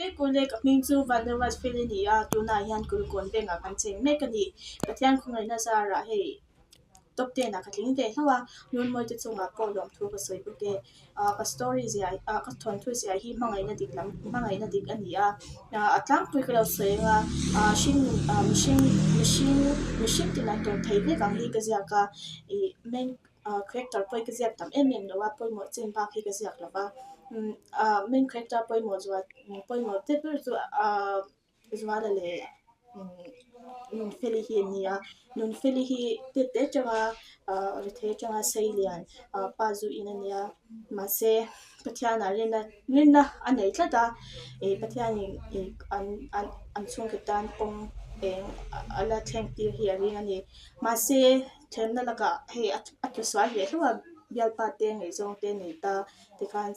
Vek ule ka hming chu Vanlawat Fel a ni a, tunah hian Kulikawn vengah kan cheng mek a ni. Pathian khawngaihna zarah hei top ten ah ka tling ve hlauh a, Nunmawite chungah pawh lawmthu ka sawi bawk e. Ah ka story zia ah ka thawnthu zia hi hmangaihna dik lam hmangaihna dik a ni a, ah a tlangpui ka lo sawi anga ah hring ah mihring mihring mihring tin an tawn thei vek ang hi ka ziak a, ih main ah character pawh hi ka ziak tam em em lo a, pawimawh chin bak hi ka ziak lo va, umm ah main character pawimawh zual pawimawh te ber chu ah Zuala leh Nunfeli hi an ni a, Nunfeli hi tete atanga ah rethei atanga sei lian ah pa zu in a nia mahse Pathianah rinna rinna a nei tlat a ih Pathianin ih an an an chhungkaw tan kawng eng a la thleng tir hi a ring a ni mahse thlemna lakah hei a tlu sual ve hlauh a bialpa te ngaihzawng te nei ta tikhan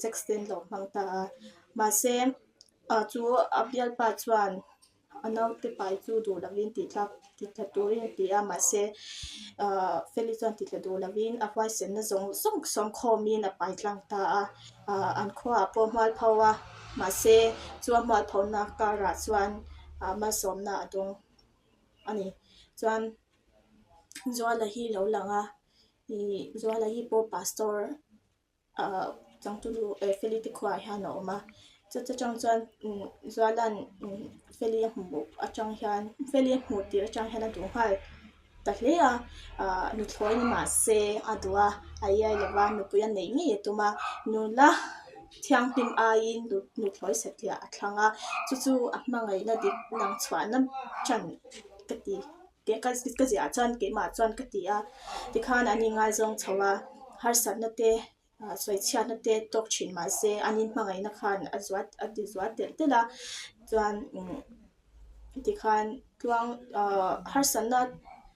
sex te an lo hmang ta a mahse. Ah chu a bialpa chuan a naute pai chu duh lovin tih tlak ti tla turin a ti a mahse ah Feli chuan ti tla duh lovin a huaisenna zawng zawng sawm khawmin a pai tlang ta a ah an khuaah pawh hmual pho a mahse chu a hmual pho na karah chuan ah malsawmna a dawng a ni chuan Zuala hi lo lang a ih Zuala hi pawh pastor. Ahh changtunu eh Feli te khuaah hian a awm a chuta tang chuan umm Zuala'n umm Feli a hmuh atang hian Feli a hmuh tirh atang hian a duh nghal ta hle a ahh nuthlawi ni mahse a duh a a iai lo va nupui a neih ngei a tum a nula thianghlim aiin nuthlawi satliah a thlang a chu chu a hmangaihna dik lang chhuahna chan ka ti. Tih ka ka ziah chuan keimah chuan ka ti a, tikhan an ingaizawng chho a, harsatna te ah sawichhiatna te tawk thin mahse an inhmangaihna khan a zual a ti zual telh telh a, chuan umm tikhan tluang ah harsatna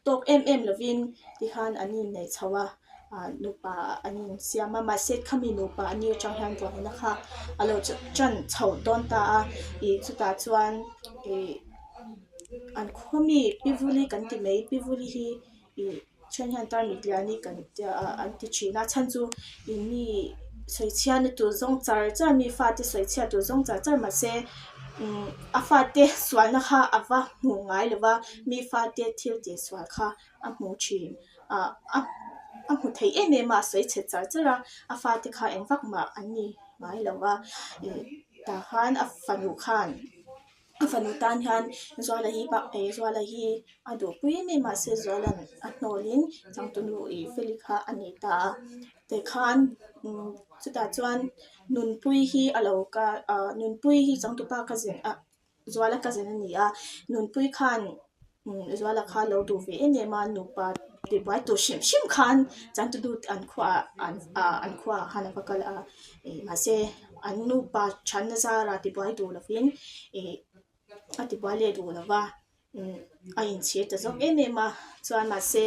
tawk em em lovin tikhan an inneih chho a, ah nupa an insiam a mahse khami nupa an nih atang hian buaina kha a lo tan chho dawn ta a, ih chutah chuan ih. An khaw mi pi vuli kan ti mai pi vuli hi ih then hian tarmit lian hi kan tia ah an ti thin a chhan chu ih mi sawichhiatna tur zawng char char mi fate sawichhiat tur zawng char char mahse umm a fate sualna kha a va hmu ngai lo va mi fate thil tih sual kha a hmu thin ah a a hmu thei em em a a sawi chhe char char a a fate kha eng vak mah an ni ngai lo va ih tah khan a fanu khan. A fanu tan hian Zuala hi bak eh Zuala hi a duhpui em em a mahse Zuala'n a hnawlin changtunu ih Feli kha a nei ta a tikhan umm chutah chuan Nunpuii hi a lo kal ah Nunpuii hi changtupa ka zin ah Zuala ka zin a ni a Nunpuii khan umm Zuala kha a lo duh ve em em a nupa tibuai tur hrim hrim khan changtunu an khuaah an ah an khuaah khan a va kal a ih mahse an nupa thatna zarah tibuai duh lovin ih a tibuai leh duh lova umm a inchhir ta zawk em em a chuan mahse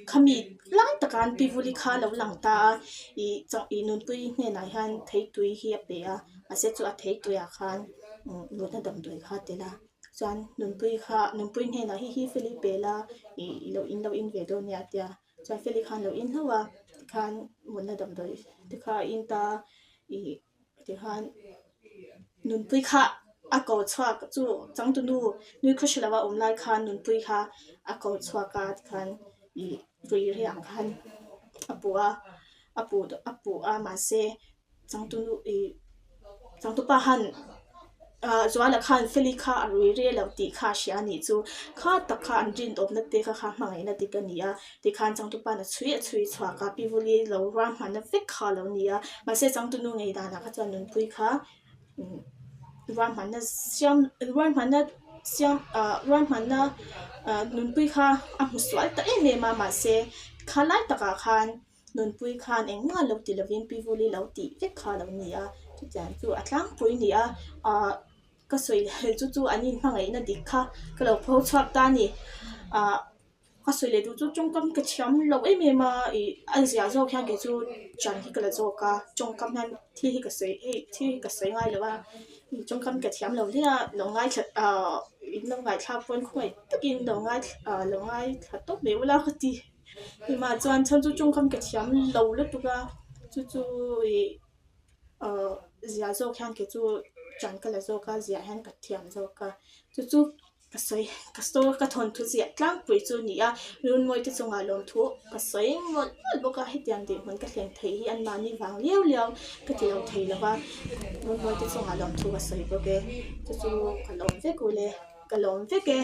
khami lai takah an pi vuli kha a lo lang ta a ih chaw ih nunpui hnenah hian theitui hi a pe a mahse chu a theituiah khan umm nutna damdawi kha a tel a. Chuan nunpui kha nunpui hnenah hi hi Feli pe la ih i lo in lo in ve dawn nia a tia chuan Feli khan lo in hlauh a tikhan mutna damdawi te kha a in ta ih tikhan nunpui kha a ko chhuak chu changtunu nui khaw hre lova awm lai khan nunpui kha a ko chhuak a tikhan ih rui rei ang khan a puh a a puh a puh a mahse. Changtunu ih changtupa han ah Zuala khan Feli kha a rui rel lo tih kha a hria a nih chu kha tak kha an rinawmna te kha kha hmangaihna dik a ni a tikhan changtupa'n a chhui a chhui chhuak a Pi Vuli lo ruahmanna vek kha a lo ni a mahse changtunu ngei danah kha chuan nunpui kha umm ruahmanna siam ruahmanna siam ah ruahmanna ah nunpui kha a hmu sual ta em em a mahse kha lai takah khan. Nunpui khan engmah lo ti lovin Pi Vuli lo tih vek kha a lo ni a, chutiang chu a tlangpui ni a, ahh ka sawi leh chu chu an inhmangaihna dik kha ka lo pho chhuak ta a ni, ahh ka sawi leh duh chu tawngkam ka thiam lo em em a, ih a ziah zawk hian kei chu chan hi ka la zawk a, tawngkam hian thil hi ka sawi hei thil hi ka sawi ngai lo a, tawngkam ka thiam lo hle a, lo ngaithla ahh in lo ngaithlak pawn khawngaih takin lo ngaithla ahh lo ngaithla tawp mai ula ka ti. Hlimah chuan chhan chu tawngkam ka thiam lo lutuk a, chu chu ih ahh zia zawk hian kei chu Ṭan ka la zawk a, ziah hian ka thiam zawk a. Chu chu ka sawi ka sawi ka thawnthu ziah tlangpui chu a ni a, Runmawi te chungah lawmthu ka sawi mawlh mawlh bawk a, hetiang dinhmun ka thlen theih hi anmahni vang liau liau ka ti lo thei lo va, Runmawi te chungah lawmthu ka sawi bawk e, chu chu ka lawm vek ule, ka lawm vek e.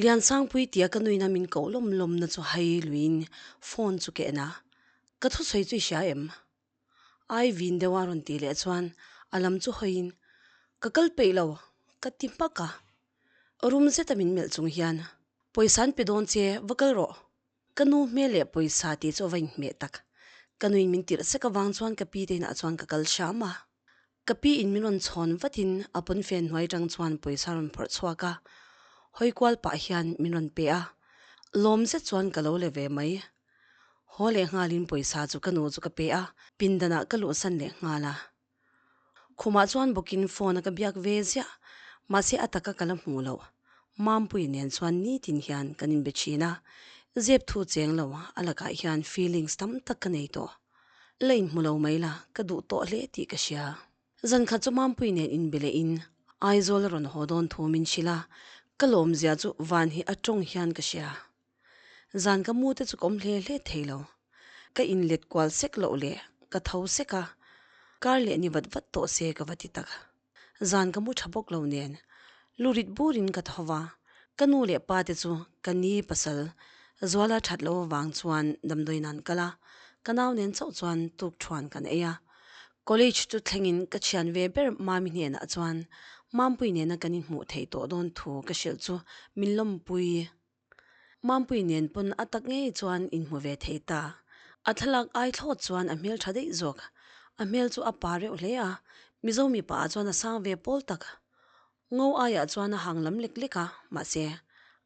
Liansangpui tia ka nuina min koh lawm lawm na chu hai luiin phone chu ka en a, ka thusawi chu i hria em? Ai vin deuh a rawn tih leh chuan a lam chu hawiin ka kal peih lo ka ti hmak a, rum zeta min melh chung hian pawisa an pe dawn che va kal rawh Ka nu hmel leh pawisa tih chu a va inhmeh tak. Ka nuin min tirh sek avang chuan ka pi te inah chuan ka kal hram a. Ka pi in min rawn chhawn vatin a pawnfen hnuai tang chuan pawisa rawn phawrh chhuak a, hawi kual pah hian min rawn pe a. Lawm zet chuan ka lo le ve mai. Haw leh nghalin pawisa chu ka nu chu ka pe a, pindanah ka luhsan leh nghal a. Khumah chuan bawkin phone a ka biak ve ziah, mahse a taka ka la hmuh loh. Mampui nen chuan nitin hian kan inbe thin a, zep thu cheng lo a lakah hian feelings tam tak ka nei tawh. La inhmu lo mai la, ka duh tawh hle tih ka hria. Zan khat chu Mampui nen inbe leh in Aizawl a rawn haw dawn thu min hrilh a, ka lawmzia chu van hi a tawng hian ka hria. Zan ka mu te chu ka awm hle hle thei lo. Ka inlet kual sek loh leh ka tho sek a, kar leh ni vat vat tawh se ka va ti tak. Zan ka mu tha bawk lo nen, lurit burin ka tho va, ka nu leh pa te chu ka ni pasal Zuala that lo avang chuan damdawi nan kal a, ka nau nen chauh chuan tuk thuan kan ei a. College chu thlengin ka thian ve ber Mami hnenah chuan Mampui nena kan inhmuh theih tawh dawn thu ka hrilh chu min lawmpui. Mampui nen pawn a tak ngei chuan inhmu ve thei ta. A thlalak ai thlawt chuan a hmel tha daih zawk. A hmel chu a pa reuh hle a, Mizo mipa ah chuan a sang ve pawl tak. Ngo aiah chuan a hang lam lek lek a, mahse,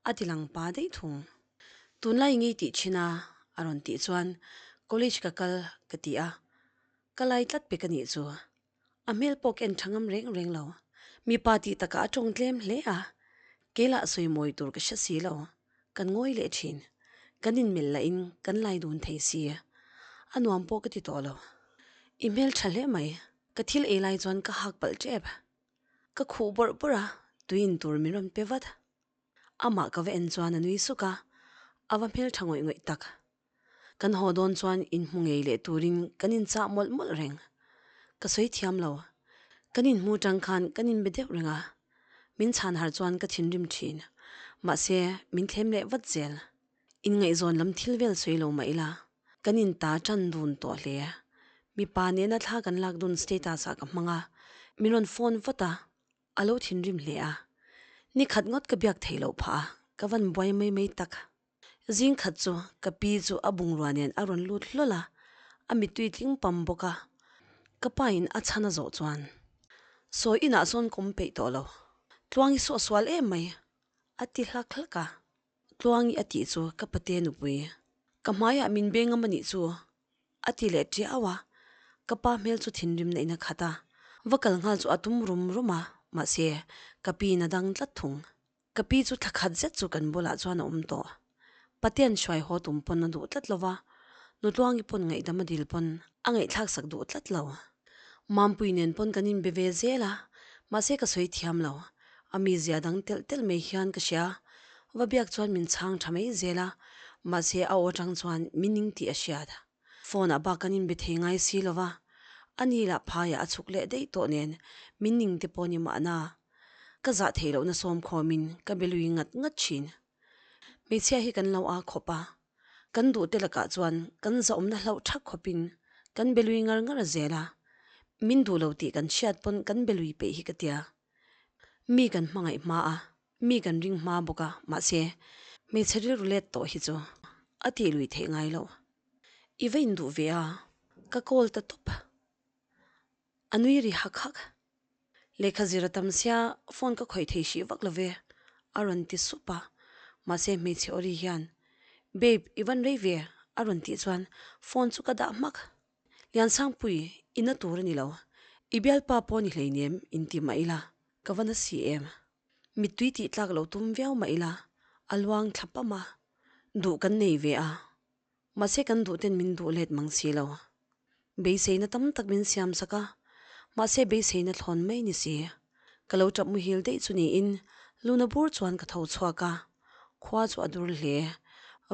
a ti lang pa daih thung. Tunlai ngei tih thin a, a rawn tih chuan college ka kal ka ti a, ka lai tlat pek a nih chu. A hmel pawh ka en tha ngam reng reng lo. Mipa tih takah a tawng tlem hle a, keilah sawi mawi tur ka hre si lo. Kan ngawi leh thin. Kan inmelh lahin kan lai dun thei si. A nuam pawh ka ti tawh lo. I hmel tha hle mai. Ka thil ei lai chuan ka hak palh tep. Ka khuh bawrh bawrh a, tui in tur min rawn pe vat. Amah ka va en chuan a nui suk a, a va hmel tha ngawih ngawih tak. Kan haw dawn chuan inhmu ngei leh turin kan inchah mawlh mawlh reng. Ka sawi thiam lo. Kan inhmu tang khan kan inbe deuh reng a. Min chhan har chuan ka thinrim thin. Mahse, min thlem leh vat zel. Inngaihzawn lam thil vel sawi lo mah ila, kan inta tan dun tawh hle. Mipa nena thla kan lak dun status ah ka hmang a, min rawn phone vat a, A lo thinrim hle a. Ni khat ngawt ka biak theih loh phah a, ka van buai mai mai tak. Zing khat chu ka pi chu a bungrua nen a rawn lut hlawl a, a mittui tling pam bawk a. Ka pa in a chhan a zawh chuan, Sawi inah sawn ka awm peih tawh lo. Tluangi saw sual em mai, a ti hlak hlak a. Tluangi a tih chu ka pate nupui, ka hmaiah min beng ngam a nih chu, A ti leh tiau a, ka pa hmel chu thinrimna in a khat a, va kal nghal chu a tum rum rum a, mahse ka pi in a dang tlat thung. Ka pi chu thla khat zet chu kan bulah chuan a awm tawh. Patean hruai haw tum pawn a duh tlat lo va, Nutluangi pawn ngaihdam a dil pawn a ngaihthlak sak duh tlat lo. Mampui nen pawn kan inbe ve zel a, mahse ka sawi thiam lo. A mizia dang telh telh mai hian ka hria. Va biak chuan min chhang tha mai zel a, mahse a aw atang chuan min ning tih a hriat. Phone ah bak kan inbe thei ngai si lo va, a ni lah phaiah a chhuk leh daih tawh nen min ning te pawh ni mahna. Ka zah theih lohna sawm khawmin ka be lui ngat ngat thin. Hmeichhia hi kan lo a khawp a, kan duh te lakah chuan kan zahawmna hlauh thak khawpin kan be lui ngar ngar zel a, min duh lo tih kan hriat pawn kan be lui peih hi ka tia. Mi kan hmangaih hma a, mi kan ring hma bawk a, mahse hmeichhe rilru let tawh hi chu a tih lui theih ngai loh. I va induh ve a, ka call ta tawp. A nui ri hak hak. Lehkha zir a tam sia phone ka khawih thei hrih vak lo ve, a rawn ti sup a. Mahse hmeichhe awri hian, Babe, i van rei ve, a rawn tih chuan phone chu ka dah hmak. Liansangpui, i na tur a ni lo. I bialpa pawh ni hleinem, in ti mah ila, ka va na si em. Mittui tih tlak lo tum viau mah ila, a luang thla pam a, duh kan nei ve a, mahse kan duh ten min duh let mang si lo. Beiseina tam tak min siam sak a, mahse beiseina thlawn mai ni si. Ka lo tap muhil daih chu niin luna bur chuan ka tho chhuak a, khua chu a dur hle,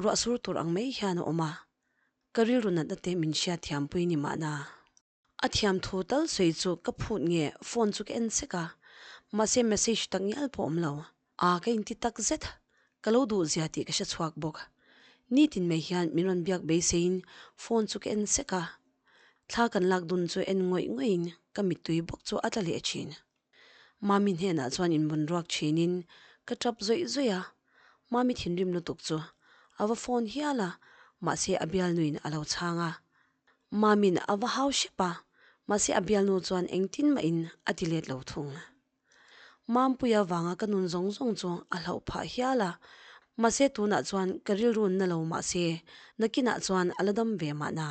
ruah sur tur ang mai hian a awm a, ka rilru natna te min hriatthiampui ni mahna. A thiam thu tal sawi chu ka phut nge phone chu ka en sek a, mahse message tak ngial pawh awm lo. Aa ka inti tak zet, ka lo duh zia tih ka hre chhuak bawk. Nitin mai hian min rawn biak beiseiin phone chu ka en sek a, thla kan lak dun chu en ngawih ngawih in ka mittui bawk chu a tla leh thin. Mami hnenah chuan inbun ruak thinin ka tap zawih zawih a, Mami thinrim lutuk chu a va phone hial a, mahse a bialnuin a lo chhang a. Mamin a va hau hrep a, mahse a bialnu chuan engtin mahin a ti let lo thung. Mampuia vanga ka nun zawng zawng chu a hlauh phah hial a, mahse tunah chuan ka rilru na lo mahse nakinah chuan a la dam ve mahna.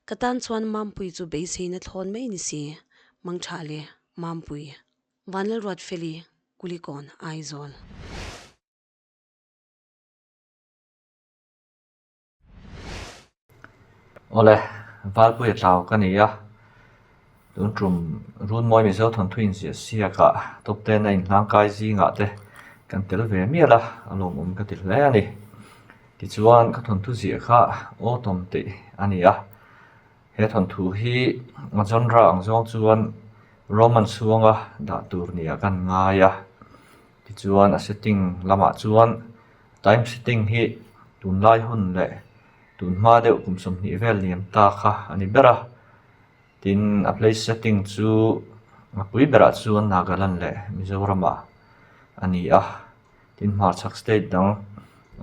Ka tan chuan Mampui chu beiseina thlawn mai ni si, Mangtha le Mampui. Vanlalruatfeli, Kulikawn, Aizawl. Awle, Valpuia tlau ka ni a, tun tum Runmawi Mizo thawnthu inziah siakah top ten a inhlangkai zingah te kan tel ve mial a, a lawmawm ka ti hle a ni. Tichuan ka thawnthu ziah kha Autumn tih a ni a, he thawnthu hi a genre ang zawng chuan Roman chhunga dah tur nia kan ngai a, tichuan a setting lamah chuan Time setting hi tunlai hun leh tunhma deuh kum 20 vel liam ta kha a ni ber a, tin a place setting chu a pui berah chuan Nagaland leh Mizoramah a ni a, tin hmarchhak state dang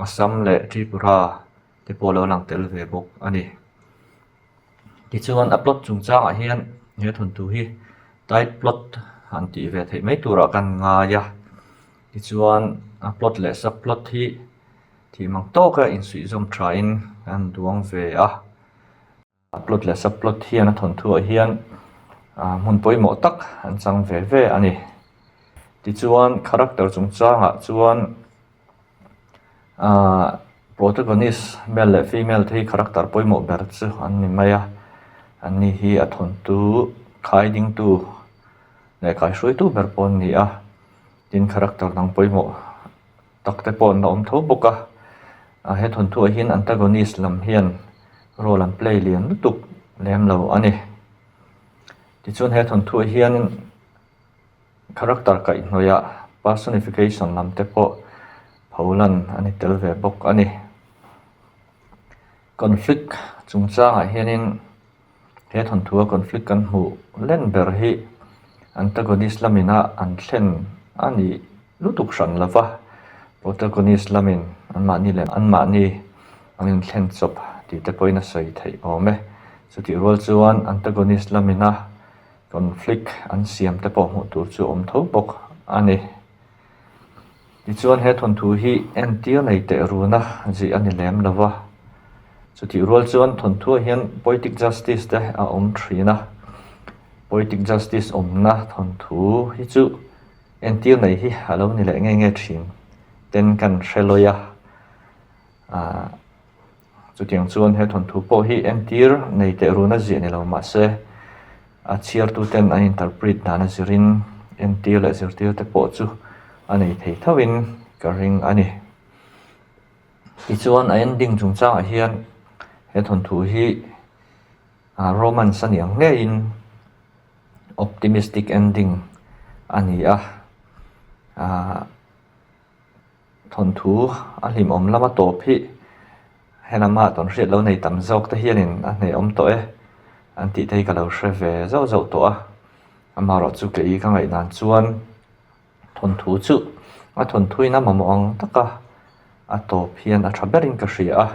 Assam leh Tripura te pawh a lo lang tel ve bawk a ni. Tichuan a plot chungchangah hian he thawnthu hi tight plot han tih ve theih mai turah kan ngai a. Tichuan a plot leh sub plot hi thih mang tawka insuihzawm thain an duang ve a. A plot leh sub plot hian a thawnthuah hian hmun pawimawh tak an chang ve ve a ni. Tichuan character chungchangah chuan Ahh protagonist male leh female te hi character pawimawh ber chu an ni mai a an ni hi a thawntu khai dingtu leh kaihruaitu ber pawh an ni a tin character dang pawimawh tak te pawh an la awm tho bawk a ah he thawnthuah hian antagonist lam hian role an play lian lutuk lem lo a ni tichuan he thawnthuah hianin. Character kaihhnawihah personification lam te pawh pholan a ni tel ve bawk a ni. Conflict chungchangah hianin he thawnthua conflict kan hmuh len ber hi antagonist lamina an thlen a nih lutuk hran lo va, protagonist lamin anmahni leh anmahni an inthlen chawp tih te pawhin a sawi theih awm e. Chutih rual chuan antagonist lamina Conflict an siam te pawh hmuh tur chu awm tho bawk a ni. Tichuan he thawnthu hi entir nei teh runa zih a ni lem lo va. Chutih rual chuan thawnthuah hian poetic justice te a awm thin a. Poetic justice awmna thawnthu hi chu entir nei hi a lo ni leh nge nge thin ten kan hre lawi a. Ahh. Chutiang chuan he thawnthu pawh hi entir nei teh runa ziah ni lo mahse a chhiartuten an interpret dan a zirin entir leh zirtir te pawh chu a nei thei thovin ka ring a ni. Tichuan a ending chungchangah hian he thawnthu hi romance a ni ang ngeiin optimistic ending a ni a ahh. Thawnthu a hlimawm lama tawp hi helama tawn hriat lo nei tam zawk te hianin a hnehawm tawh e an tih te hi ka lo hre ve zauh zauh tawh a, amaherawh chu kei ka ngaih dan chuan thawnthu chu a thawnthuin a mamawh ang taka a tawp hian a tha berin ka hria a,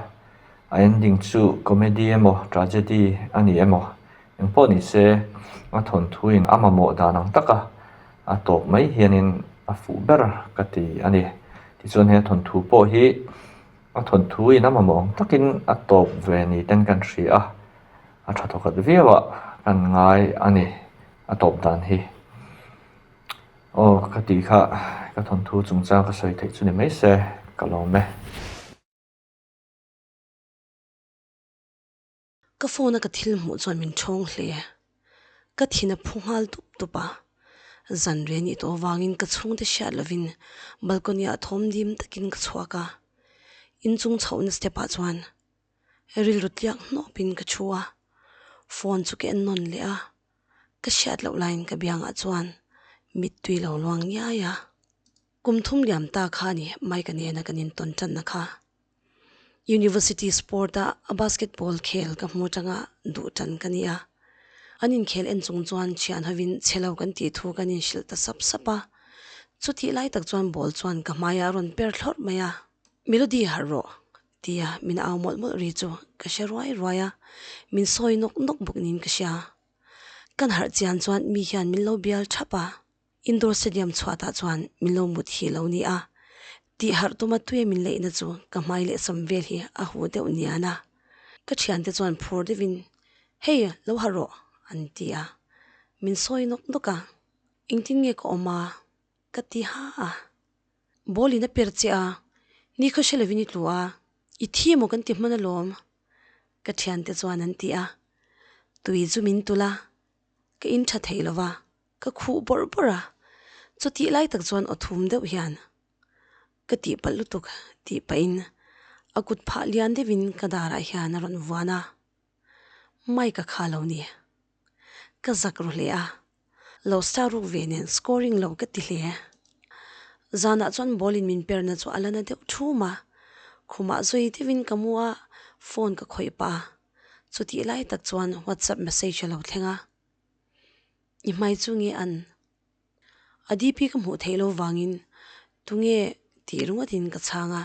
a ending chu comedy emaw tragedy a ni emaw engpawh ni se a thawnthuin a mamawh dan ang taka a tawp mai hianin a fuh ber ka ti a ni. Tichuan he thawnthu pawh hi a thawnthu in a mamawh ang takin a tawp ve ni ten kan hria a, a tha thawkhat viau ah kan ngai a ni a tawp dan hi. Aw ka tih kha. Ka thawnthu chungchang ka sawi theih chu ni mai se, ka lawm e. Ka phone a ka thil hmuh chuan min thawng hle. Ka thin a phu nghal dup dup a. Zan reh nih tawh avangin ka chhungte hriat lovin balcony ah thawm dim takin ka chhuak a. Inchung chhohna step ah chuan rilru tliak hnawpin ka thu a. Phone chu ka en nawn leh a. Ka hriat loh laiin ka biangah chuan mittui lo luang ngiai a. Kum thum liam ta kha ni Mike-a nena kan intawn tanna kha. University sport a a basketball khel ka hmu atanga duh tan ka ni a. An inkhel en chung chuan thian hovin chhe lo kan tih thu kan inhrilh ta sap sap a. Chutih lai tak chuan ball chuan ka hmaiah a rawn per thlawrh mai a. Melody harh rawh tia min au mawlh mawlh ri chu ka hre ruai ruai a, min sawi nawk nawk bawk niin ka hria. Kan harh chian chuan mi hian min lo bial thap a. Indoor stadium chhuatah chuan min lo mut hi lo ni a, tih harh tuma tuia min leihna chu ka hmai leh sam vel hi a huh deuh nian a. Ka thiante chuan phur deuhin, Hei, lo harh rawh, an ti a. Min sawi nawk nawk a, Engtin nge ka awm a? ka ti ha a. Ball in a per che a, ni khaw hre lovin i tlu a, i thi emaw kan ti hman alawm, ka thiante chuan an ti a. Tui chu min tulh a, ka in tha thei lova. Ka khuh bawrh bawrh a, chutih lai tak chuan aw thum deuh hian ka tih palh lutuk tih pahin a kut phah lian deuhin ka darah hian a rawn vuan a, Mike a kha lo ni. Ka zak ru hle a, lo star ruk ve nen scoring lo ka ti hle. Zanah chuan ball in min perna chu a la na deuh thum a, khumah zui deuhin ka mu a, phone ka khawih pah a, chutih lai tak chuan whatsapp message a lo thleng a. I hmai chu nge an? A DP ka hmuh theih lo vangin tunge tih ringawtin ka chhang a.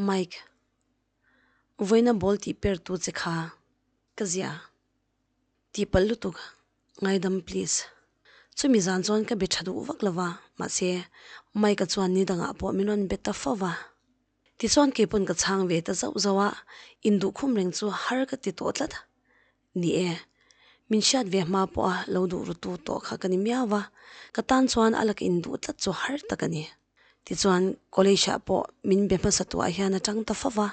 Mike, vawiina ball tih per tu che kha ka zia. Tih palh lutuk, ngaidam please. Chumi zan chuan ka be tha duh vak lo va, mahse Mike-a chuan ni dangah pawh min rawn be ta fo va. Tichuan keipawn ka chhang ve ta zauh zauh a, induhkhum reng chu har ka ti tawh tlat. Ni e, min hriat ve hma pawha lo duh ru tu tawh kha ka ni miau va, ka tan chuan a laka induh tlat chu har tak a ni. Tichuan, college ah pawh min be hmasa tuah hian a tang ta fo va,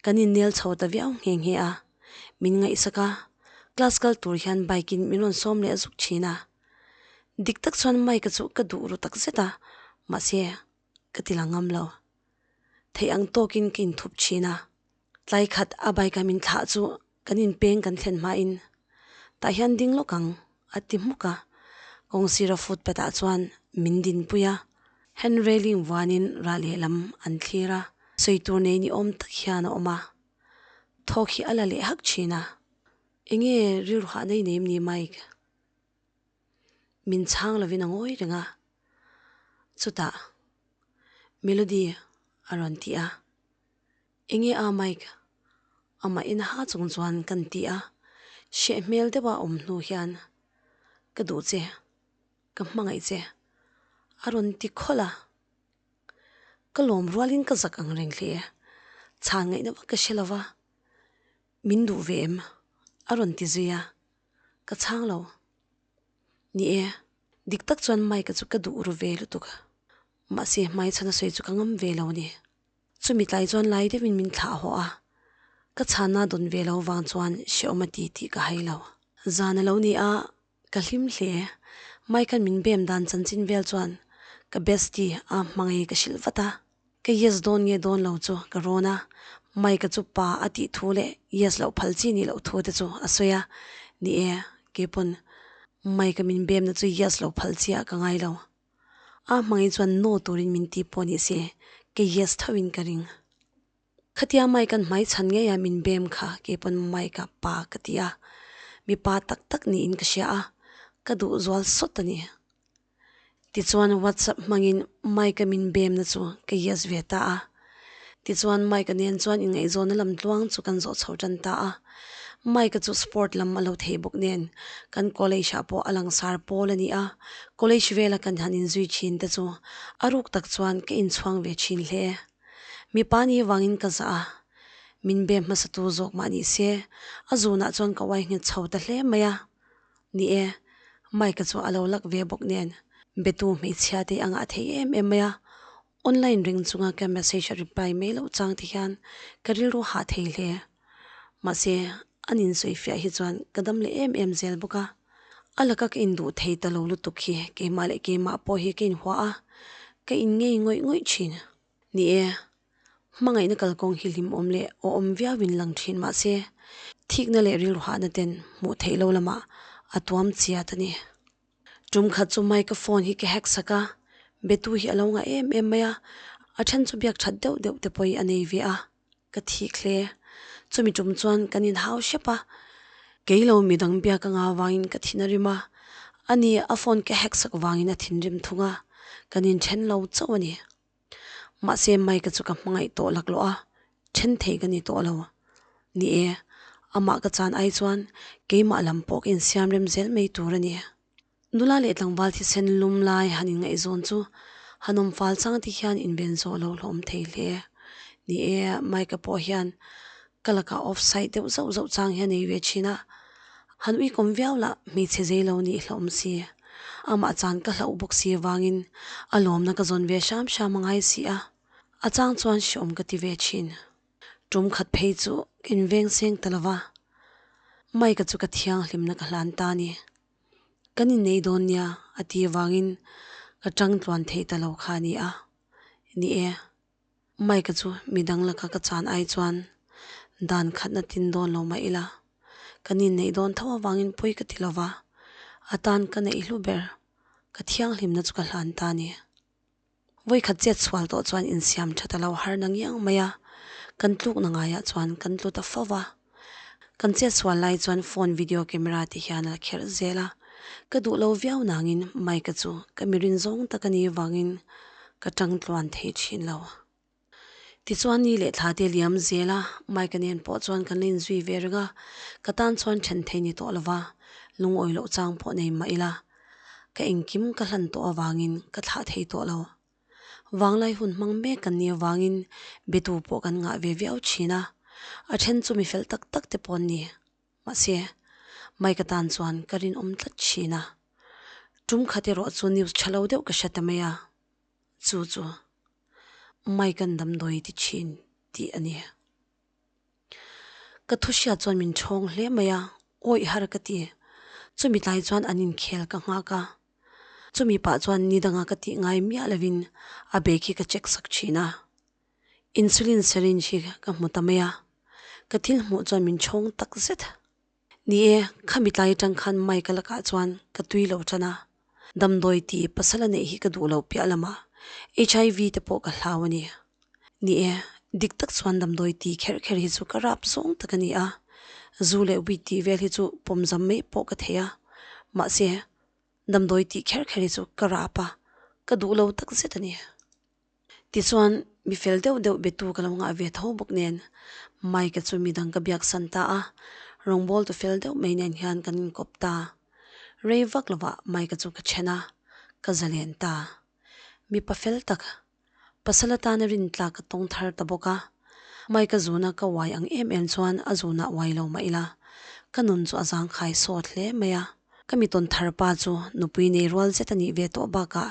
kan innel chho ta viau nghe nghe a. Min ngaihsak a, class kal tur hian bike in min rawn sawm leh zuk thin a. Dik tak chuan Mike-a chu ka duh ru tak zet a, mahse, ka ti la ngam lo. Theih ang tawkin ka inthup thin a, tlai khat a bike a min thlah chu kan inpeng kan thlen hmain tah hian ding lawk ang a ti hmuk a, kawng sira footpath ah chuan min dinpui a, hand railing vuanin rah lehlam an thlir a, sawi tur nei ni awm tak hian a awm a, thawk hi a la leh hak thin a, enge rilru hah nei nei em ni Mike? Min chhang lovin a ngawi reng a, chutah Melody a rawn ti a, Enge a Mike? Amah in ha chung chuan kan ti a, hreh hmel deuha awm hnu hian Ka duh che, ka hmangaih che a rawn ti khawlh a, ka lawm rualin ka zak ang reng hle, chhan ngaihna vak ka hre lova, min duh ve em? a rawn ti zui a. Ka chhang lo. Ni e, dik tak chuan Mike-a chu ka duh ru ve lutuk. Mahse, hmaichhana sawi chu ka ngam ve lo a ni. Chumi tlai chuan lai deuhin min thlah haw a, ka chhana dawn ve lo vang chuan hrehawm a ti tih ka hai lo. Zan a lo ni a, ka hlim hle. Mike-a'n min bem dan chanchin vel chuan ka bestie a hmangaih ka hrilh vat a. Ka yes dawn nge dawn lo chu ka rawn a, Mike-a chu pa a tih thu leh yes loh phal chi nih loh thu te chu a sawi a, ni e, keipawn Mike-a min bemna chu yes loh phal chi ah ka ngai lo. A hmangaih chuan no turin min ti pawh ni se, ka yes tho in ka ring. Khatia Mike-a'n hmai chhan ngei a min bem kha keipawn Mike-a pa ka ti a, mipa tak tak niin ka hria a, ka duh zual sawt a ni. Tichuan WhatsApp hmangin Mike-a min bemna chu ka yes ve ta a. Tichuan Mike-a nen chuan inngaihzawnna lam tluang chu kan zawh chho tan ta a. Mike-a chu sport lam a lo thei bawk nen kan college ah pawh a langsar pawl a ni a, college vela kan han inzui thin te chu a ruk tak chuan ka inchhuang ve thin hle. Mipa ni vangin ka zah a, min bem hmasatu zawk mah ni se a zunah chuan ka uai nghet chho ta hle mai a. Ni e, Mike-a chu a lo lak ve bawk nen. Betu hmeichhia te a ngah thei em em mai a, online reng chunga ka message a reply mai loh chang te hian ka rilru hah thei hle. Mahse, an insawi fiah hi chuan ka dam leh em em zel bawk a. A laka ka induh thei ta lo lutuk hi keimah leh keimah pawh hi ka inhua a, ka inngei ngawih ngawih thin. Ni e, hmangaihna kalkawng hi hlim awm leh awhawm viauin lang thin mahse, thikna leh rilru hahna ten hmuh theih lo lamah a tuam chiat a ni. Tum khat chu Mike-a phone hi ka hack sak a, betu hi a lo ngah em em mai a, a then chu biak that deuh deuh te pawhin a nei ve a, ka thik hle. Chumi tum chuan kan inhau hrep a, kei lo midang biak anga vangin ka thin a rim a, ani a phone ka hack sak vangin a thinrim thung a, kan inthen lo chauh a ni. Mahse Mike-a chu ka hmangaih tawh laklawh a, then thei ka ni tawh lo. Ni e, amah ka chan ai chuan keimah lam pawh ka insiam rem zel mai tur a ni. Nula leh tlangval thisen lum lai han inngaihzawn chu han awm fal chang te hian inven zawh lo hlawm thei hle. Ni e, Mike-a pawh hian ka lakah offside deuh zauh zauh chang hian ei ve thin a, han uikawm viau lah hmeichhe zei lo nih hlauhawm si. Amah chan ka hlauh bawk si avangin a lawmna ka zawn ve hram hram a ngai si a, a chang chuan hreawm ka ti ve thin. Tum khat phei chu ka inveng seng ta lo va, Mike-a chu ka thianghlimna ka hlan ta a ni. Kan innei dawn nia a ti avangin ka tang tluan thei ta lo kha a ni a, ni e. Mike-a chu midang laka ka chan ai chuan dan khatna tin dawn lo mah ila, kan inneih dawn tho avangin pawi ka ti lo va, a tan ka neih hlu ber, ka thianghlimna chu ka hlan ta a ni. Vawikhat chet chhual tawh chuan insiam tha ta lo har na ngiang mai a, kan tlukna ngaiah chuan kan tlu ta fo va. Kan chet chhual lai chuan phone video camera te hian a la kherh zel a, ka duh lo viau nangin Mike-a chu ka mi rin zawng tak a nih vangin ka tang tluan thei thin lo. Tichuan ni leh thla te liam zel a, Mike-a nen pawh chuan kan la inzui ve reng a, ka tan chuan then thei ni tawh lova lungawi loh chang pawh nei mah ila, ka engkim ka hlan tawh avangin ka thlah thei tawh lo. Vanglai hun hmang mek kan nih avangin betu pawh kan ngah ve viau thin a, a then chu mi fel tak tak te pawh an ni. Mahse, Mike-a tan chuan ka rinawm tlat thin a. Tum khat erawh chu news tha lo deuh ka hre ta mai a, chu chu Mike-a'n damdawi ti thin tih a ni. Ka thu hriat chuan min thawng hle mai a, awih har ka ti. Chumi tlai chuan an inkhel ka nghak a. Chumi pah chuan ni danga ka tih ngai miah lovin a bag hi ka check sak thin a. Insulin syringe hi ka hmu ta mai a, ka thil hmuh chuan min thawng tak zet. Ni e, khami tlai atang khan Mike-a lakah chuan ka tui lo tan a. Damdawi tih pasal a neih hi ka duh lo piah lamah HIV te pawh ka hlau a ni. Ni e, dik tak chuan damdawi tih kher kher hi chu ka rap zawng tak a ni a, zu leh weed tih vel hi chu pawmzam mai pawh ka thei a, mahse damdawi tih kher kher hi chu ka rap a, ka duh lo tak zet a ni. Tichuan, mi fel deuh deuh betu ka lo ngah ve tho bawk nen, Mike-a chu midang ka biak san ta a, rawngbawltu fel deuh mai nen hian kan inkawp ta. Rei vak lovah Mike-a chu ka then a, ka zalen ta. Mipa fel tak, pasal atana rintlak ka tawng thar ta bawk a, Mike-a zuna ka uai ang em em chuan a zunah uai lo mah ila, ka nun chu a zangkhai sawt hle mai a. Ka mi tawn thar pa chu nupui nei rual zet a nih ve tawh bakah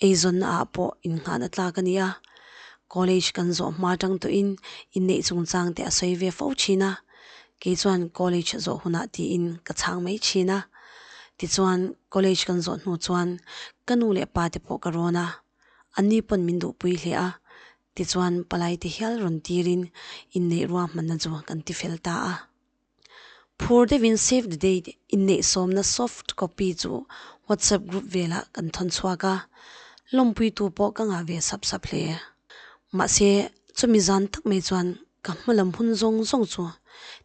Eizawnna ah pawh innghahna tlak a ni a, college kan zawh hma tang tawhin inneih chungchang te a sawi ve fo thin a, kei chuan college zawh hunah tiin ka chhang mai thin a. Tichuan college kan zawh hnu chuan ka nu leh pa te pawh ka rawn a, anni pawn min duhpui hle a, tichuan palai te hial rawn tirin inneih ruahmanna chu kan tifel ta a. Phur deuhin save the date inneih sawmna soft copy chu WhatsApp group velah kan thawn chhuak a, lawmpuitu pawh ka ngah ve sap sap hle. Mahse, chumi zan tak mai chuan ka hma lam hun zawng zawng chu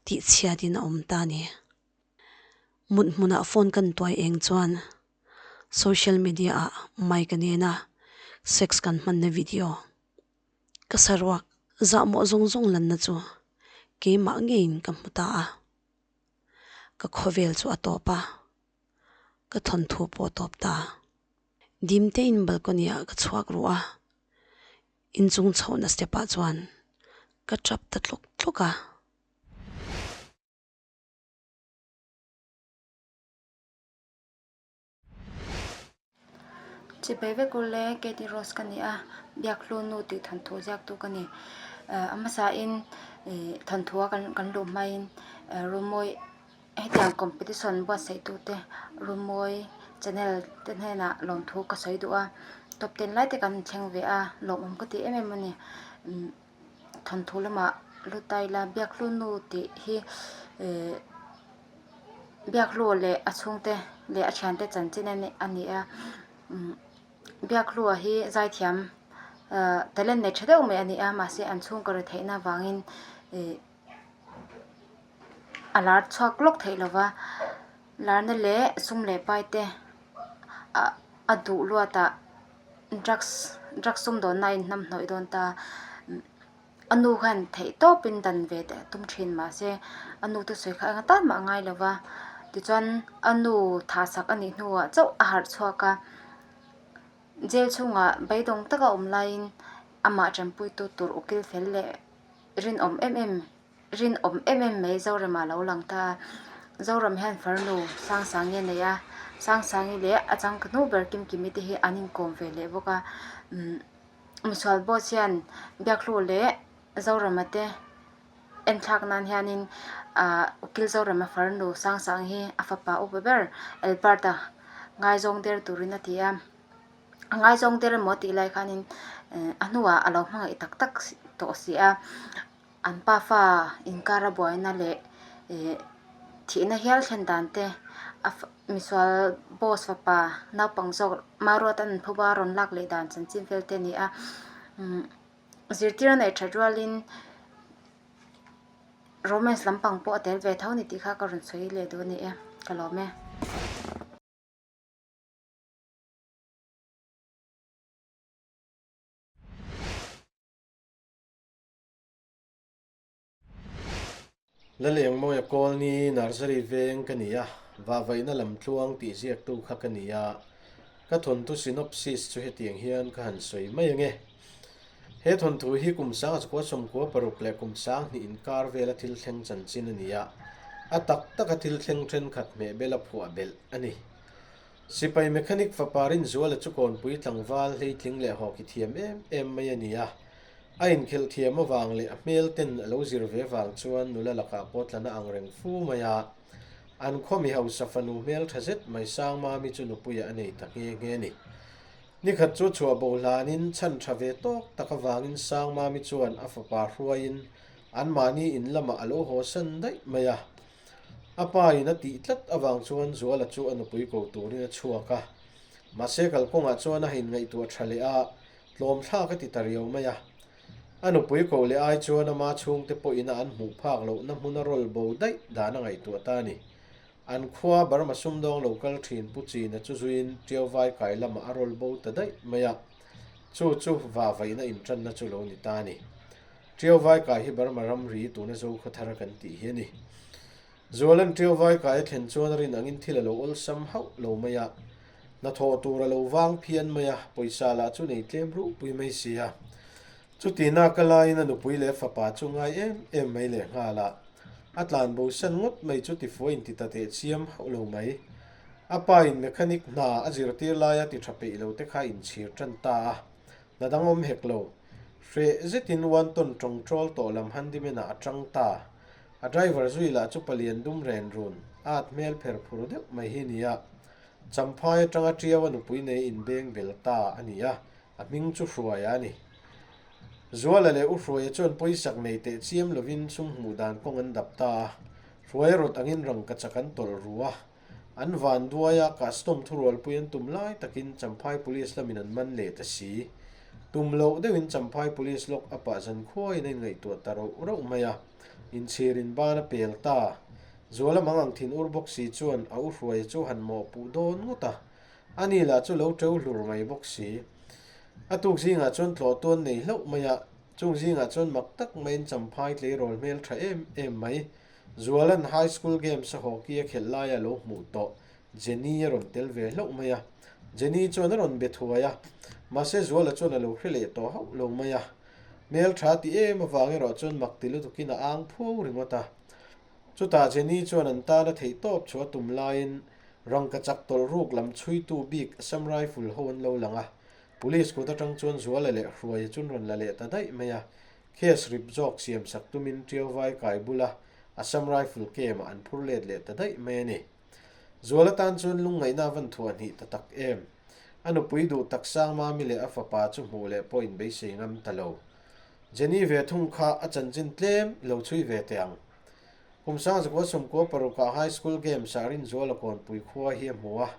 tihchhiatin a awm ta a ni. Mut hmunah phone kan tuai eng chuan social media ah Mike-a nena sex kan hmanna video Ka saruak zahmawh zawng zawng lanna chu keimah ngeiin ka hmu ta a, ka khawvel chu a tawp a, ka thawnthu pawh a tawp ta. Dimtein balcony ah ka chhuak ruh a, inchung chhohna step ah chuan ka tap ta tlawk tlawk a. Chibai vek ule Katie Rose ka ni a, Biakhlu nu tih thawnthu ziaktu ka ni. A hmasain ih thawnthua kan luh hmain Rumawi hetiang competition buatsaih tute Rumawi channel te hnenah lawmthu ka sawi duh a, top ten lai te kan thleng ve a, lawmawm ka ti em em a ni. Thawnthu lamah lut ta ila Biakhlu nu tih hi ih Biakhlu leh a chhungte leh a thiante chanchin a ni a Biakhlua hi zaithiam ahh talent nei tha deuh mai a ni a mahse an chhungkaw ri theihna avangin ih a lar chhuak lawk theih lova larna leh sum leh pai te ah a duh luatah drugs drugs sumdawnna a inhnamhnawih dawn ta. A nu khan theih tawpin dan ve teh tum thin mahse a nu thusawi kha eng atan mah a ngai lo va, tichuan a nu thah sak a nih hnuah chauh a harh chhuak a, jail chhungah beidawng taka awm laiin amah tanpuitu tur ukil fel leh rinawm em em rinawm em em mai Zorema a lo lang ta a, Zoram hian farnu Sangsangi a nei a, Sangsangi leh a changkanu ber Kimkimi te hi an inkawm ve leh bawk a umm. Misual boss hian Biakhlu leh Zorama te enthlak nan hianin ahh Ukil Zorama farnu Sangsang hi a fapa upa ber Albert-a ngaizawng der turin a ti a, a ngaizawng der emaw tih lai khanin a hnuah a lo hmangaih tak tak tawh si a. An pafa inkara buaina leh ih thihna hial thlen dan te a misual boss fapa naupang zawk Maruata an phuba rawn lak leh dan chanchin vel te a ni a umm zirtir a neih that rualin romance lampang pawh a tel ve tho a ni tih kha ka rawn sawi leh duh a ni e ka lawm e. Lalengmawia Kawlni Nursery veng ka ni a, vahvaihna lam tluang tih ziaktu kha ka ni a, ka thawnthu synopsis chu hetiang hian ka han sawi mai ange. He thawnthu hi kum sanga chukua sawmkua paruk leh kum sang hnih inkar vela thil thleng chanchin a ni a, a tak taka thil thleng thenkhat hmehbel a phuah belh a ni. Sipai mechanic fapa Rinzuala chu kawnpui tlangval hleitling leh hawki thiam em em mai a ni a, A inkhelh thiam avang leh a hmel ten a lo zir ve vang chuan nula lakah pawh tlana ang reng fu mai a. An khaw mi hausa fanu hmel tha zet mai Sangmami chu nupuiah a nei ta nghe nghe a ni. Nikhat chu chhuah bo hlanin chhan tha ve tawk tak avangin Sangmami chuan a fapa hruaiin anmahni in lamah a lo haw san daih mai a. A pa in a tih tlat avang chuan Zuala chu a nupui ko turin a chhuak a. Mahse kalkawngah chuan a ha inngaihtuah tha leh a, Tlawm thlak a ti ta riau mai a. A nupui koh leh ai chuan ama chhungte pawhin a an hmuh phak lohna hmun a rawl bo daih dan a ngaihtuah ta a ni. An khua Burma sumdawng lo kal thin Pu China chu zuiin Tiauvai kai lamah a rawl bo ta daih mai a. Chu chu vahvaihna intanna chu lo ni ta a ni. Tiauvai kai hi Burma ramri tuna Zokhawthar kan tih hi a ni. Zualan Tiauvai kai a thlen chuan a rin angin thil a lo awlsam hauh lo mai a. Hnathawh tur a lo vang phian mai a, pawisa lah chu nei tlem ruhpui mai si a. Chutina ka laiin a nupui leh fapa chu ngai em em mai leh nghal a, a tlan bo san ngawt mai chu tifuai inti ta teh chiam hauh lo mai. A pa in mechanic hna a zirtir laia ti tha peih lo te kha inchhir tan ta a, hna dang awm hek lo. Hreh zetin one ton tawngtawl tawh lam handyman ah a tang ta. A driver zui lah chu palian dum ren run, at hmel pher phur deuh mai hi nia. Champhai atanga Tiau a nupui nei inbeng bel ta a ni a, a hming chu Hruaia a ni. Zuala leh U Hruaia chuan pawisak nei teh chiam lovin sum hmuh dan kawng an dap ta a, Hruaia rawt angin rangkachak an tawlh ru a. An van duai a, custom thurualpui an tum lai takin Champhai Police lamin an man leh ta si. Tum loh deuhin Champhai Police lawk a pah zan khuaiin a inngaihtuah ta rauh rauh mai a, inchhirin ban a pel ta. Zuala mang ang thin ur bawk si chuan a u hruaia chu han mawhpuh dawn ngawt a, ani lah chu lo teu hlur mai bawk si. A tuk zingah chuan tlawh tuan nei hlauh mai a, chung zingah chuan mak tak maiin Champhai tleirawl hmel tha em em mai. Zuala'n High School Games a hockey a khelh laia a lo hmuh tawh Jenny a rawn tel ve hlauh mai a. Jenny chuan a rawn be thuai a, mahse Zuala chuan a lo hre leh tawh hauh lo mai a. Hmel tha ti em avang erawh chuan mak ti lutukin a ang phuau ringawt a. Chutah Jenny chuan an tana theih tawp chu a tum laiin Rangkachak tawlh ruk lam chhuitu bik Assam Rifle ho an lo lang a, Police kut atang chuan Zuala leh Hruaia chu an rawn la leh ta daih mai a, case rip zawk siam sak tumin Tiauvai kai bula Assam Rifle camp ah an phur let leh ta daih mai a ni. Zuala tan chuan lungngaihna a van thuah hnih ta tak em. A nupui duh tak Sangmami leh a fapa chu hmuh leh pawh inbeisei ngam ta lo. Jenny ve thung kha a chanchin tlem lo chhui ve teh ang. Kum Sangzakua Sawmkua parukah High School Games ah Rinzuala Kawnpui khua hi a hmu a.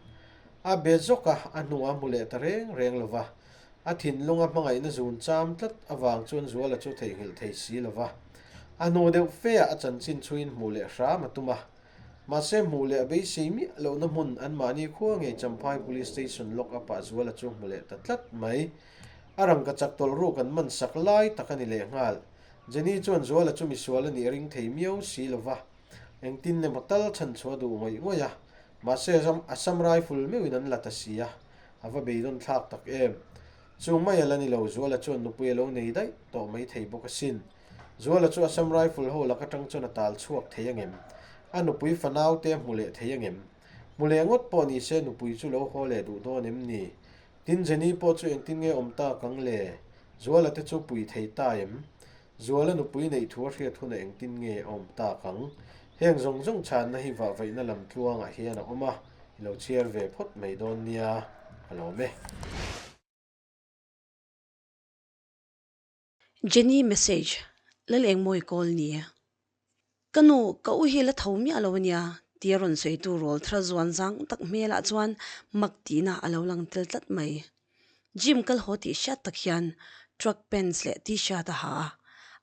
A be zawk a, a hnuah a hmu leh ta reng reng lo va. A thinlunga hmangaihna zun cham tlat avang chuan Zuala chu theihnghilh thei si lo va. A hnu deuh fe ah a chanchin chhuiin hmuh leh hram a tum a. Mahse hmuh leh a beisei miah lohna hmun anmahni khua ngei Champhai Police Station lock up ah Zuala chu hmu leh ta tlat mai. A rangkachak tawlh ruk an man sak lai tak a ni lehnghal. Jenny chuan Zuala chu misual a nih ring thei miau si lo va, engtin emaw tal chhan chhuah duh ngawih ngawih a, mahse Assam Rifle meuhin an la ta si a, a va beidawn thlak tak em. Chung mai a la ni lo, Zuala chuan nupui a lo nei daih tawh mai thei bawk asin. Zuala chu Assam Rifle ho lak atang chuan a tal chhuak thei angem? A nupui fanau te a hmu leh thei angem? Hmu leh ngawt pawh ni se nupui chu lo haw leh duh dawn em ni? Tin Jenny pawh chu engtin nge awm tak ang le? Zuala te chu pui thei ta em? Zuala nupui neih thu a hriat hunah engtin nge a awm tak ang? Heng zawng zawng chhanna hi vahvaihna lam tluangah hian a awm a, i lo chhiar ve phawt mai dawn nia, ka lawm e. Jenny message, Lal Engmawi call ni. Ka nu, ka u hi la tho miah lo ania, tia rawn sawitu rawl thar zuan zang tak hmelah chuan mak tihna a lo lang tel tlat mai. Gym kal haw tih hriat tak hian truck pants leh t-shirt a ha a,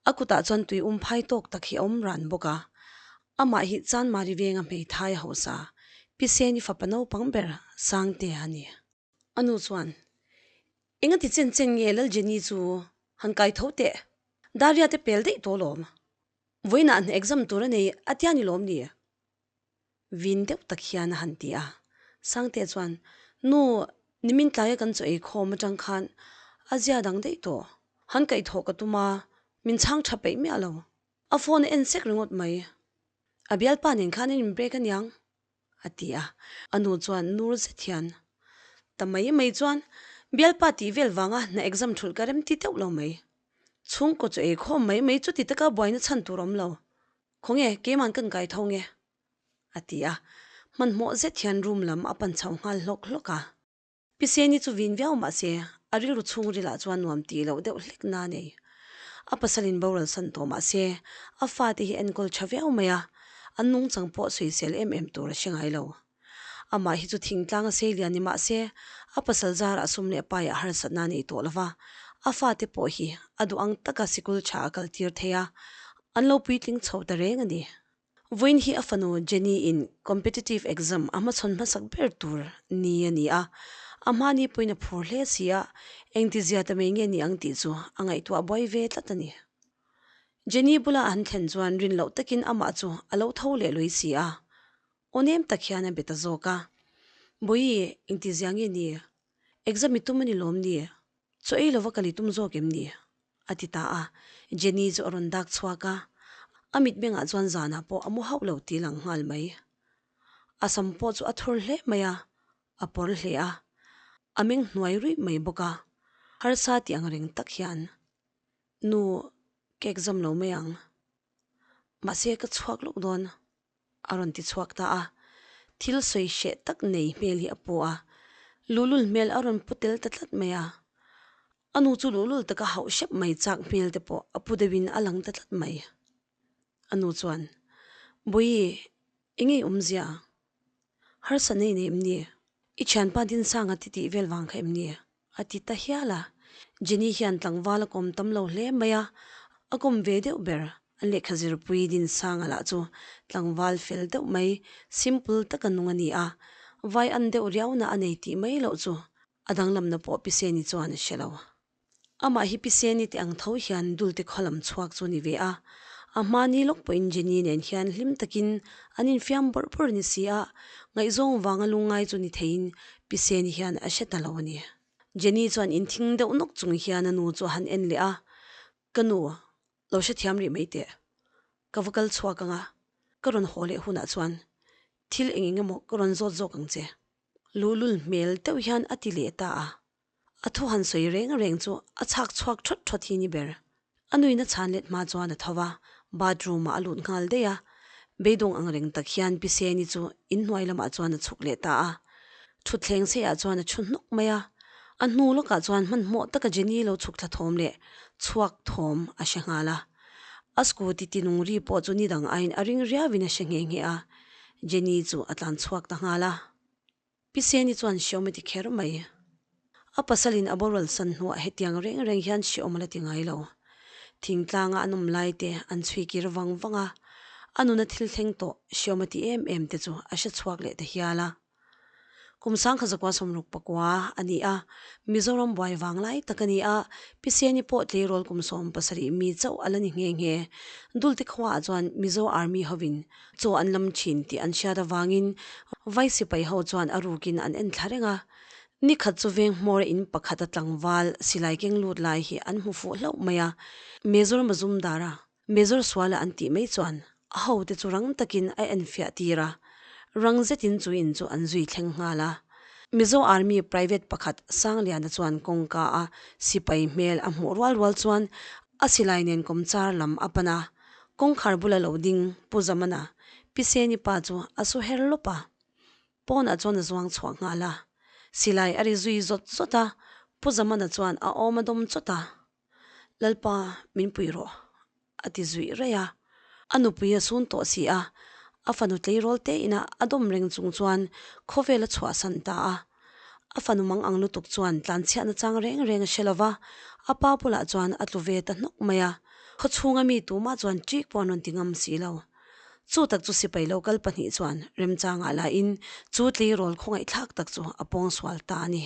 a kutah chuan tui um phai tawk tak hi a awm ran bawk a. Amah hi Chanmari venga hmeithai a hausa, Pi Seni fapa naupang ber Sangtea a ni. A nu chuan, Engati chen chen nge Lal Jenny chu han kai tho teh? Daria te pel daih tawh lawm. Vawiinah hna exam tur a nei a tia ni lawm ni? Vin deuh tak hian a han ti a. Sangtea chuan, Nu, nimin tlaia kan chaw ei khawm atang khan a zia dang daih tawh. Han kaihthawh ka tum a, min chhang tha peih miah lo. A phone a en sek ringawt mai. A bialpa nen khan an in break aniang. A ti a. A nu chuan nur zet hian, Ta mai mai chuan bialpa tih vel vanga hna exam thulh ka rem ti teuh lo mai. Chhungkaw chu ei khawm mai mai chuti taka buaina chhan tur awm lo. Khawnge keiman kan kai tho nge? A ti a. Hmanhmawh zet hian room lam a pan chho nghal hlawk hlawk a. Piseni chu vin viau mah se, a rilru chhungrilah chuan nuam tih loh deuh hlek na a nei. A pasalin boral san tawh mah se, a fate hi enkawl tha viau mai a, an nungchang pawh sawisel em em tur a hre ngai lo. Amah hi chu thingtlang a sei lian ni mah se, a pasal zarah sum leh paiah harsatna a nei tawh lo va, a fate pawh hi a duh ang taka sikul tha a kaltir thei a, an lo puitling chho ta reng a ni. Vawiin hi a fanu Jenny in competitive exam a hmachhawn hmasak ber tur ni a ni a, a hmani pawhin a phur hle si a, engtizia ta mai nge ni ang tih chu a ngaihtuah buai ve tlat a ni. Jenny bula an thlen chuan rin loh takin amah chu a lo tho leh lui si a, aw nem tak hian a be ta zawk a, Bawihi, engtizia nge ni? Exam i tum a ni lawm ni? Chaw ei lova kal i tum zawk em ni? A ti ta a, Jenny chu a rawn dak chhuak a, a mitmengah chuan zanah pawh a mu hauh lo tih lang nghal mai. A sam pawh chu a thur hle mai a, a pawr hle a, a meng hnuai ruih mai bawk a, harsa tih ang reng tak hian, Nu, ka exam lo mai ang. Mahse ka chhuak lawk dawn. A rawn ti chhuak ta a, thil sawi hreh tak nei hmel hi a pu a, luhlul hmel a rawn pu tel ta tlat mai a. A nu chu luhlul taka hauh hrep mai chak hmel te pawh a pu deuhin a lang ta tlat mai. A nu chuan, Bawihi, eng nge i awmzia? Harsa nei nei em ni? I thianpa Dinsanga ti tih vel vang kha em ni? A ti ta hial a. Jenny hian tlangval a kawm tam lo hle mai a, a kawm ve deuh ber. An lehkha zirpui Dinsanga lah chu tlangval fel deuh mai, simple taka nung a ni a, vai an deuh riauna a nei tih mai loh chu a danglamna pawh Piseni chuan a hre lo. Amah hi Piseni te ang tho hian Dulte khaw lam chhuak chu a ni ve a, a hmani lawk pawhin Jenny nen hian hlim takin an infiam bawrh bawrh a ni si a, ngaihzawng vanga lungngai chu ni theiin Piseni hian a hre ta lo a ni. Jenny chuan inthing deuh nawk chung hian a nu chu a han en leh a, Ka nu, lo hrethiam rih mai teh. Ka va kal chhuak ang a, ka rawn haw leh hunah chuan. Thil eng eng emaw ka rawn zawt zawk ang che. Luhlul hmel deuh hian a ti leh ta a. A thu han sawi reng reng chu a chhak chhuak thawt thawt hi ni ber. A nuina chhan let hma chuan a tho va, bathroom ah a lut nghal daih a. Beidawng ang reng tak hian Pi Seni chu inhnuai lamah chuan a chhuk leh ta a. Thutthleng seiah chuan a thu hnawk mai a. A hnu lawkah chuan hmanhmawh taka Jenny lo chhuk thla thawm leh chhuak thawm a hre nghal a. A scooty tinung ri pawh chu ni dang aiin a ring riauin a hre nghe nghe a. Jenny chu a tlan chhuak ta nghal a. Pi Seni chuan hreawm a ti kher mai. A pasalin a boral san hnuah hetiang reng reng hian hreawm a la ti ngai lo. Thingtlanga an awm lai te an chhui kir vang vang a, a nuna thil thleng tawh hreawm a ti em em te chu a hre chhuak leh ta hial a. Kum sangkha zakua sawmruk pakua a ni a, Mizoram buai vang lai tak a ni a, Pi Seni pawh tleirawl kum 70 mi chauh a la ni nghe nghe. Dulte khuaah chuan Mizo Army hovin Chaw an lam thin tih an hriat avangin vai sipai ho chuan a rukin an en thla reng a. Ni khat chu veng hmawr in pakhat a tlangval silai keng lut lai hi an hmu fuh hlauh mai a. Major Mazumdar-a Major Suala an tih mai chuan a hote chu rang takin a en fiah tir a. Rang zetin chu in chu an zui thleng nghal a. Mizo Army private pakhat Sangliana chuan kawngka a sipai hmel a hmuh rual rual chuan a silai nen kawmchar lam a pan a. Kawngkhar bula lo ding Pu Zamana, Pi Seni pa chu a su her lawp a. Pawnah chuan a zuang chhuah nghal a. Silai a ri zui zawt zawt a, Pu Zamana chuan a awm a dawm chawt a. Lalpa, min pui rawh, a ti zuih raih a. A nupui a sun tawh si a, a fanu tleirawl te ina a dawm reng chung chuan khawvel a chhuahsan ta a. A fanu mang ang lutuk chuan tlanchhiahna chang reng reng a hre lo va, a pa bulah chuan a tlu ve ta hnawk mai a. Khawchhunga mi tumah chuan ṭik pawh an rawn ti ngam si lo. Chu tak chu sipai lo kal pahnih chuan remchangah lahin chu tleirawl khawngaihthlak tak chu a pawngsual ta a ni.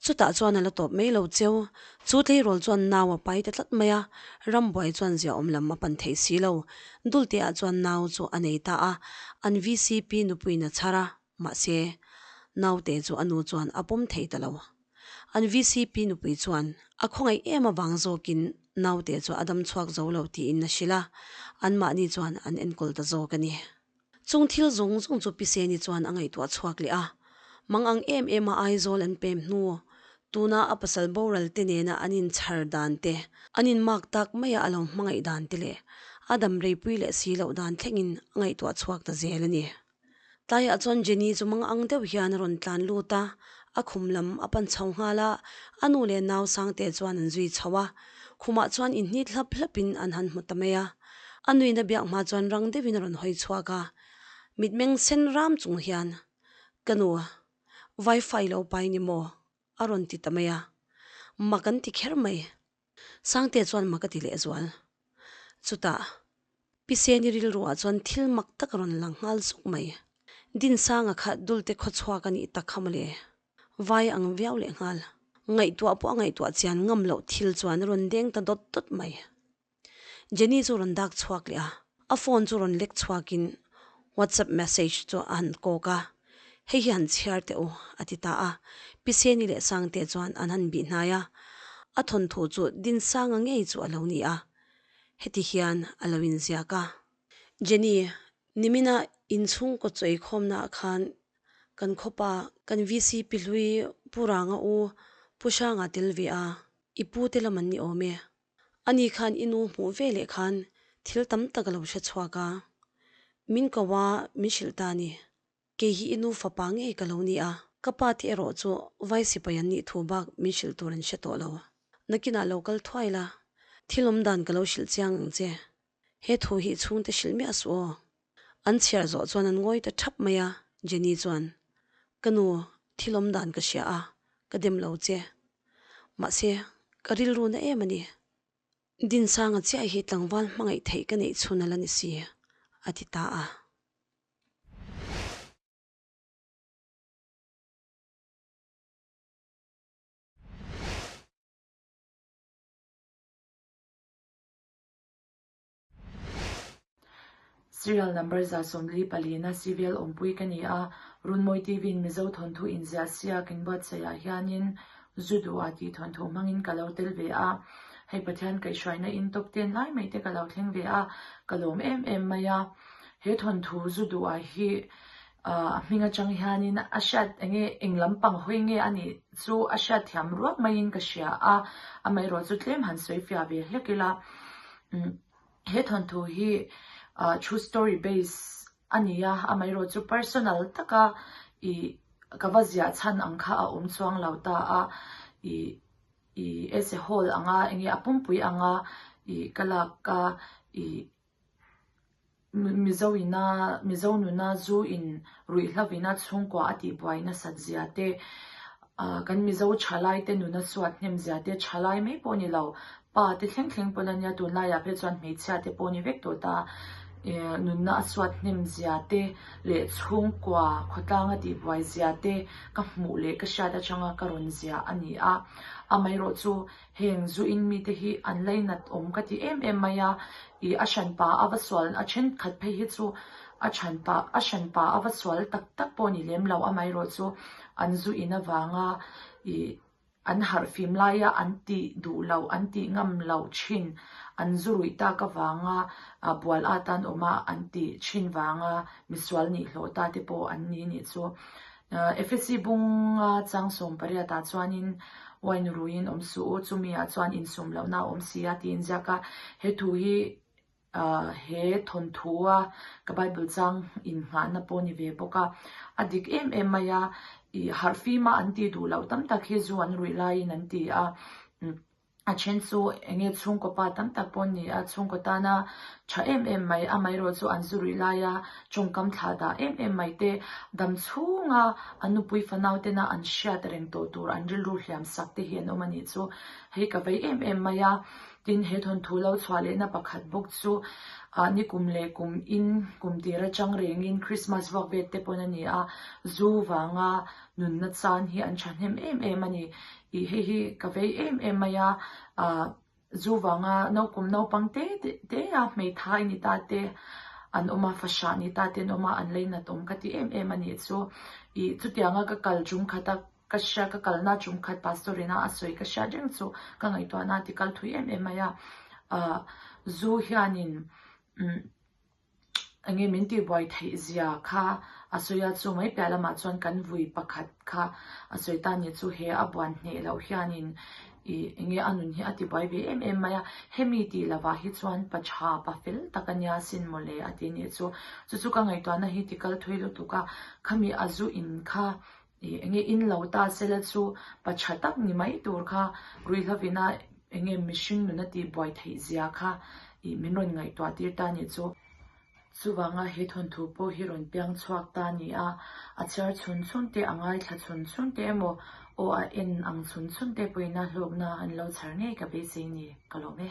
Chutah chuan a la tawp mai lo cheu. Chu tleirawl chuan nau a pai ta tlat mai a, rambuai chuan ziaawm lam a pan thei si lo. Dulteah chuan nau chu a nei ta a, an VCP nupuiin a chhar a. Mahse, naute chu a nu chuan a pawm thei ta lo. An VCP nupui chuan a khawngaih em avang zawkin naute chu a dam chhuak zo lo tiin a hrilh a, anmahni chuan an enkawl ta zawk a ni. Chung thil zawng zawng chu Pi Seni chuan a ngaihtuah chhuak leh a, mang ang em em a Aizawl an pem hnu, tuna a pasal boral te nena an inchhar dan te, an inmak tak maia a lo hmangaih dan te leh a dam reipui leh si loh dan thlengin a ngaihtuah chhuak ta zel a ni. Tlaiah chuan Jenny chu mang ang deuh hian a rawn tlan lut a, a khum lam a pan chho nghal a, a nu leh nau Sangte chuan an zui chho a. Khumah chuan inhnit hlap hlapin an han hmu ta mai a. A nuin a biak hma chuan rang deuhin a rawn hawi chhuak a, mitmeng sen ram chung hian, Ka nu, wifi lo pai ni maw? a rawn ti ta mai a. Mak an ti kher mai. Sangte chuan mak a ti lehzual. Chutah, Pi Seni rilruah chuan thil mak tak a rawn lang nghal zuk mai. Dinsanga kha Dulte khawchhuak a nih tak kha mawle. Vai ang viau leh nghal. Ngaihtuah pawh a ngaihtuah chian ngam loh thil chuan a rawn deng ta dawt dawt mai. Jenny chu rawn dak chhuak leh a, a phone chu rawn lek chhuakin WhatsApp message chu a han kawk a, Hei hi han chhiar teh u, a ti ta a. Pi Seni leh Sangte chuan an han bih hnai a, a thawnthu chu Dinsanga ngei chu a lo ni a, heti hian a lo inziak a. Jenny, nimina inchhungkaw chawikhawmnaah khan kan khawpa kan VC Pi Hlui Pu Ranga u Pu Hranga tel ve a, i pu te lam an ni awm e. Ani khan i nu hmuh ve leh khan thil tam tak a lo hre chhuak a, min ko a, min hrilh ta a ni. Kei hi i nu fapa ngei ka lo ni a, ka pa te erawh chu vai sipai an nih thu bak min hrilh tur an hre tawh lo. Nakinah lo kal thuai la, thil awm dan ka lo hrilh chiang ang che. He thu hi i chhungte hrilh miah suh aw. An chhiar zawh chuan an ngawi ta thap mai a, Jenny chuan, Ka nu, thil awm dan ka hria a, ka dem lo che. Mahse, ka rilru na em a ni. Dinsanga chiah hi tlangval hmangaih theih ka neih chhun a la ni si, a ti ta a. Serial number 144 na CVL awmpui ka ni a, Runmawi TV in Mizo thawnthu inziah siak in buatsaih ah hianin zu duh ah tih thawnthu hmangin ka lo tel ve a, hei Pathian kaihhruaina in top ten lai mai te ka lo thleng ve a, ka lawm em em mai a, he thawnthu zu duh ah hi. A hming atang hianin a hriat eng nge eng lampang hawi nge a nih chu a hriat thiam ruak maiin ka hria a, amaherawh chu tlem han sawi fiah ve hlek ila. He thawnthu hi true story base a ni a, amaherawh chu personal taka ih ka va ziah chhan ang kha a awm chuang lo ta a, ih ih as a whole anga eng nge a pumpui anga ih ka lak a ih. Mizo ina Mizo nuna zu in ruihhlo ina chhungkua a tihbuai nasat zia te, kan Mizo thalai te nuna suat hnem zia te, thalai mai pawh ni lo, pa te thleng thleng pawn a nia, tunlaiah phei chuan hmeichhia te pawh ni vek tawh ta, nunna a suat hnem zia te leh chhungkua khawtlang a tihbuai zia te ka hmuh leh ka hriat atanga ka rawn zia a ni a, amaherawh chu Heng zu in mite hi an lainat awm ka ti em em mai a, ih a hranpa a va sual a thenkhat phei hi chu a thanpa a hranpa a va sual tak tak pawh ni lem lo amaherawh chu an zu in avanga ih an harh fim laia an tih duh loh an tih ngam loh thin an zu ruih tak avanga bual at an awm a an tih thin vanga misual nih hlawh ta te pawh an ni nih chu. Efesi bunga chang 18 ah chuanin wine ruiin awm suh u, chumi ah chuan insum lohna a awm si a tiin ziak a. He thu hi he thawnthu a ka Bible chang innghahna pawh ni ve bawk a. A dik em em mai a, ih harhfima an tih duh loh tam tak hi zu an ruih laiin an ti a. A then chu eng nge chhungkaw pa tam tak pawh an ni a, chhungkaw tana tha em em mai, amaherawh chu an zu ruih laia tawngkam thlah dah em em mai te, dam chhunga an nupui fanau tena an hriat reng tawh tur an rilru hliam sak te hi an awm a nih chu hei ka vei em em mai a. Tin, he thawnthu lo chhuah lehna pakhat bawk chu ah nikum leh kum in kum tir atang rengin Christmas vuak vet te pawn a ni a, zu vanga nunna chan hi an thahnem em em a ni. Ih hei hi ka vei em em mai a, ah zu vanga naukum naupang te te a hmeithai ni ta te an awm a, fahrah ni ta te an awm a, an leinat awm ka ti em em a nih chu. Ih chutianga ka kal tum khat a ka hria ka kalna tum khat pastor ina a sawi ka hriat reng chu ka ngaihtuahna a ti kal thui em em mai a, ah zu hianin umm. Enge min tihbuai theih zia kha a sawi a, chu mai piah lamah chuan kan vui pakhat kha a sawi ta ni chu he a buan hneh loh hianin ih enge a nun hi a tibuai ve em em mai a, hemi tih lovah hi chuan pa tha pa fel tak a nia sin mawle a ti nih chu, chu chu ka ngaihtuahna hi ti kal thui lutuk a, khami a zu in kha Ih enge in lo ta sela chu pa tha tak ni mai tur kha ruihhlovina enge mihring nuna tihbuai theih zia kha ih min rawn ngaihtuah tir ta nih chu. Chuvanga he thawnthu pawh hi rawn piang chhuak ta ni a, a chhiar chhun chhun te, a ngaithla chhun chhun te emaw aw a en ang chhun chhun te pawhin a hlawkna an lo chhar ngei ka beisei ni ka lawm e.